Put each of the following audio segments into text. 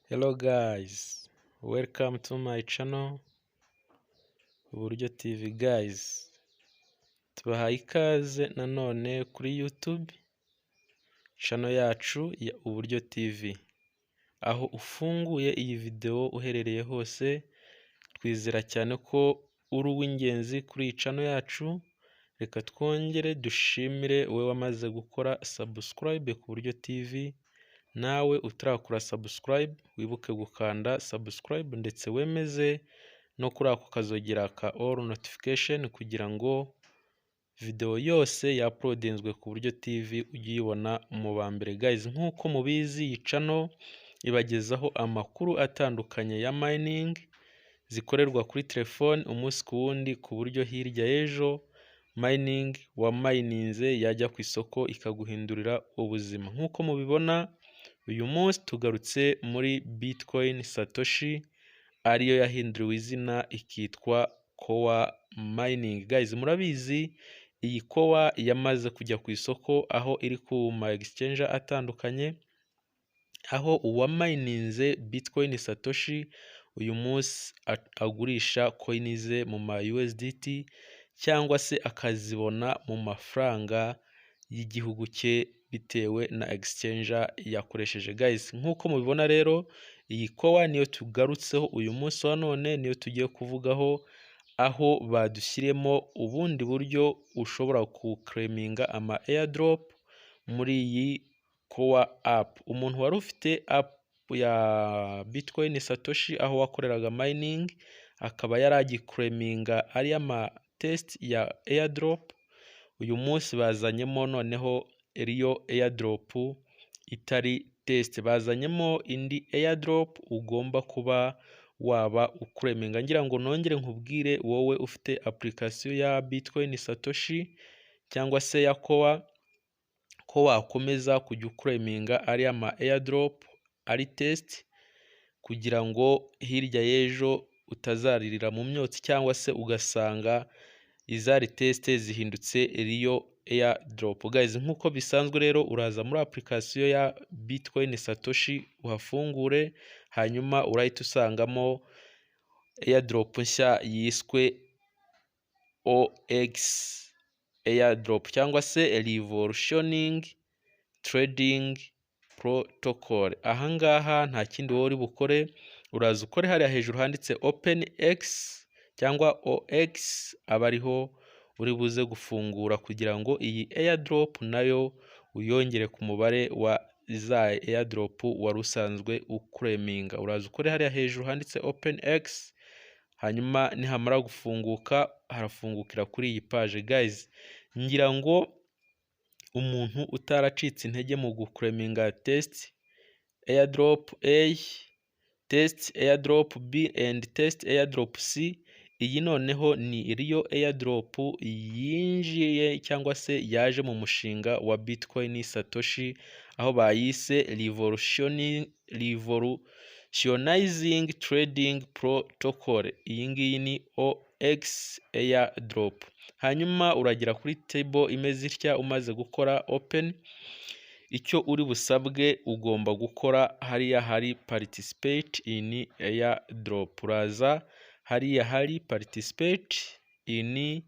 Hello guys, welcome to my channel Uburyo TV. Guys, tubahaye ikaze nanone kuri YouTube channel yacu ya Uburyo TV. Aho ufunguye iyi video uherereye hose, twizera cyane ko uri uw'ingenzi kuri iyi channel yacu. Reka twongere dushimire wowe wamaze gukora subscribe ku Buryo TV. Nawe utarakora subscribe, wibuke gukanda subscribe ndetse wemeze no kuri ako kazogera ka all notification, kugira ngo video yose yauploadinzwe ku Buryo TV ujye uyibona mu ba mbere. Guys, nk'uko mubizi, iyi channel ibagezaho amakuru atandukanye ya mining zikorerwa kuri telefone umunsi ku wundi, ku buryo hirya y'ejo mining wamayininze yajya ku isoko ikaguhindurira ubuzima. Nk'uko mubibona, uyu munsi tugarutse muri Bitcoin Satoshi, ariyo yahinduriwe izina ikitwa Core Mining. Guys, murabizi, iyi Core yamaze kujya ku isoko, aho iri ku ma exchange atandukanye, aho uwamayininze Bitcoin Satoshi uyu munsi agurisha coin ze mu ma USDT cyangwa se akazibona mu mafaranga y'igihugu cye bitewe na exchange yakoresheje. Guys, nk'uko mubibona rero, iyi Core niyo tugarutseho uyu munsi wa none, niyo tugiye kuvugaho, aho badushyiremo ubundi buryo ushobora kuclaiminga ama airdrop muri iyi Core app. Umuntu wari ufite app ya Bitcoin Satoshi, aho wakoreraga mining, akaba yari agiclaiminga ariya ma test ya airdrop, uyu munsi bazanyemo noneho real airdrop itari test, bazanyemo indi airdrop ugomba kuba waba uclaiminga. Ngira ngo nongere nkubwire, wowe ufite application ya Bitcoin Satoshi cyangwa se ya Core, ko wakomeza kujya uclaiminga ariya ma airdrop ari test, kugira ngo hirya y'ejo utazaririra mu myotsi cyangwa se ugasanga izari test zihindutse real airdrop. Guys, nk'uko bisanzwe rero, uraza muri application ya Bitcoin Satoshi uhafungure, hanyuma urahita usangamo airdrop nshya yiswe OX airdrop cyangwa se Revolutioning Trading Protocol. Ahangaha nta kindi wowe uri bukore, uraza ukore hariya hejuru handitse Open X cyangwa OX, aba ariho uri buze gufungura kugira ngo iyi airdrop nayo uyongere ku mubare wa za airdrop wari usanzwe uclaiminga. Uraza ukore hariya hejuru handitse Open X, hanyuma nihamara gufunguka harafungukira kuri iyi page. Guys, ngira ngo umuntu utaracitse intege mu guclaiminga test airdrop A, test airdrop B and test airdrop C, iyi noneho ni real airdrop yinjiye cyangwa se yaje mu mushinga wa Bitcoin Satoshi, aho bayise Revolutionizing Trading Protocol. Iyi ngiyi ni OX airdrop. Hanyuma uragera kuri table imeze itya umaze gukora open. Icyo uri busabwe, ugomba gukora hariya hari participate in airdrop. Uraza hariya hari participate in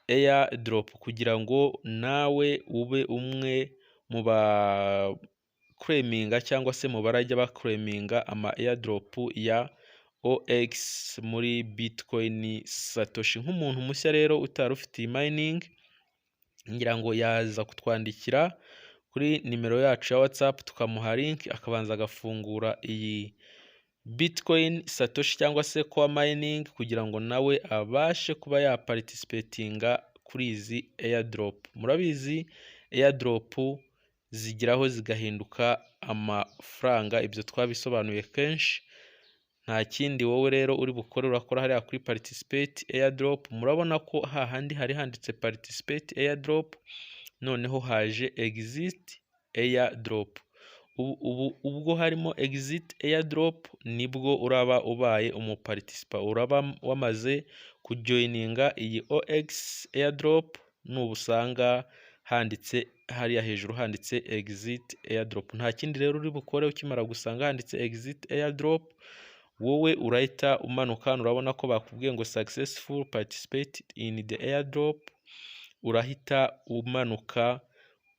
airdrop kugira ngo nawe ube umwe mu ba claiminga cyangwa se mu barajya baclaiminga ama airdrop ya OX muri Bitcoin Satoshi. Nk'umuntu mushya rero utari ufite iyi mining, ngira ngo yaza kutwandikira kuri nimero yacu ya WhatsApp, tukamuha link, akabanza agafungura iyi Bitcoin Satoshi cyangwa se Core mining, kugira ngo nawe abashe kuba yaparticipatinga kuri izi airdrop. Murabizi, airdrop zigeraho zigahinduka amafaranga, ibyo twabisobanuye kenshi. Nta kindi wowe rero uri bukore, urakora hariya kuri participate airdrop. Murabona ko hahandi hari handitse participate airdrop, noneho haje exit airdrop. Ubu ubwo harimo exit airdrop, nibwo uraba ubaye umuparticipa, uraba wamaze kujoininga iyi OX airdrop. Nubusanga Handitse hariya hejuru, handitse exit airdrop. Nta kindi rero uri bukore. Ukimara gusanga handitse exit airdrop, wowe urahita umanuka hano. Urabona ko bakubwiye ngo "Successful participate in the airdrop". Urahita umanuka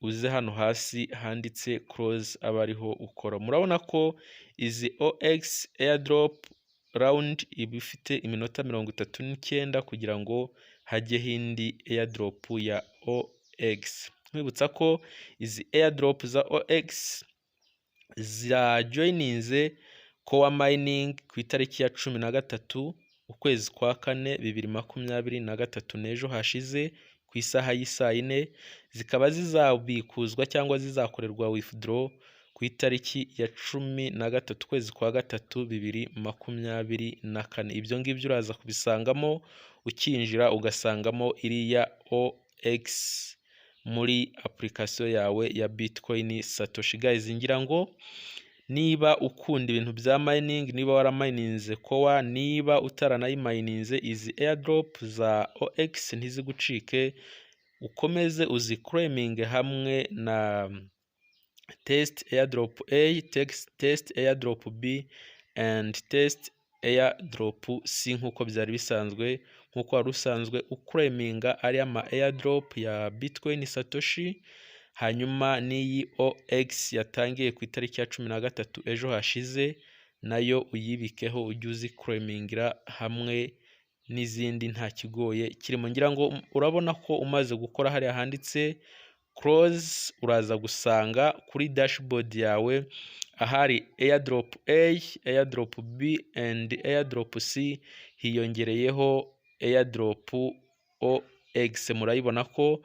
uze hano hasi handitse close, aba ariho ukora. Murabona ko izi OX airdrop round iba ifite iminota 39 kugira ngo hajyeho indi airdrop ya OX. Nkwibutsa ko izi airdrop za OX za joininze Core Mining ku itariki ya 13 ukwezi kwa kane 2023, n'ejo hashize, ku isaha y'isaa yine, zikaba zizabikuzwa cyangwa zizakorerwa withdraw ku itariki ya 13 ukwezi kwa gatatu 2024. Ibyo ngibyo uraza kubisangamo ukinjira, ugasangamo iriya OX muri application yawe ya Bitcoin Satoshi. Guys, ngira ngo niba ukunda ibintu bya mining, niba waramayininze Core, niba utaranayimayininze, izi airdrop za OX ntizigucike, ukomeze uziclaiminge hamwe na test airdrop A, test airdrop B and test airdrop C, nk'uko byari bisanzwe, nk'uko wari usanzwe uclaiminga ariya ma airdrop ya Bitcoin Satoshi. Hanyuma n'iyi OX yatangiye ku itariki ya 13 ejo hashize, nayo uyibikeho, ujye uziclaimingira hamwe n'izindi, nta kigoye kirimo. Ngira ngo urabona ko umaze gukora hariya handitse close, uraza gusanga kuri dashboard yawe ahari airdrop A, airdrop B and airdrop C, hiyongereyeho airdrop OX. Murayibona ko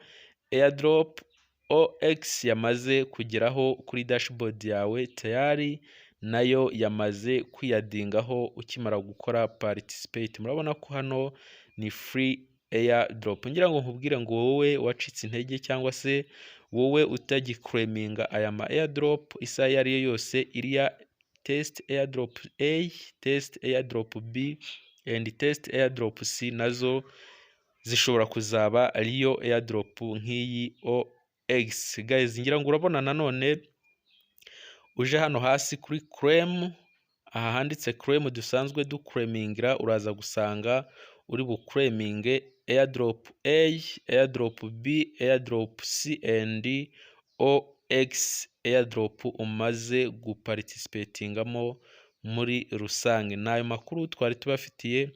airdrop OX yamaze kugeraho kuri dashboard yawe tayari, nayo yamaze kwiyaddingaho ukimara gukora participate. Murabona ko hano ni free airdrop. Ngira ngo nkubwire ngo wowe wacitse intege cyangwa se wowe utagiclaiminga aya ma airdrop, isaha iyo ari yo yose iriya test airdrop A, test airdrop B and test airdrop C nazo zishobora kuzaba ariyo airdrop nk'iyi OX. Guys, ngira ngo urabona nanone uje hano hasi kuri claim, aha handitse claim dusanzwe duclaimingira, uraza gusanga uri buclaiminge airdrop A, airdrop B, airdrop C and OX airdrop umaze guparticipatingamo muri rusange. Ni ayo makuru twari tubafitiye.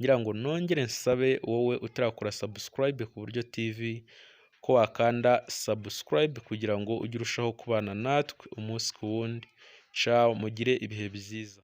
Ngira ngo nongere nsabe wowe utarakora subscribe ku Buryo TV ko wakanda subscribe kugira ngo ujye urushaho kubana natwe umunsi ku wundi. Ciao, mugire ibihe byiza.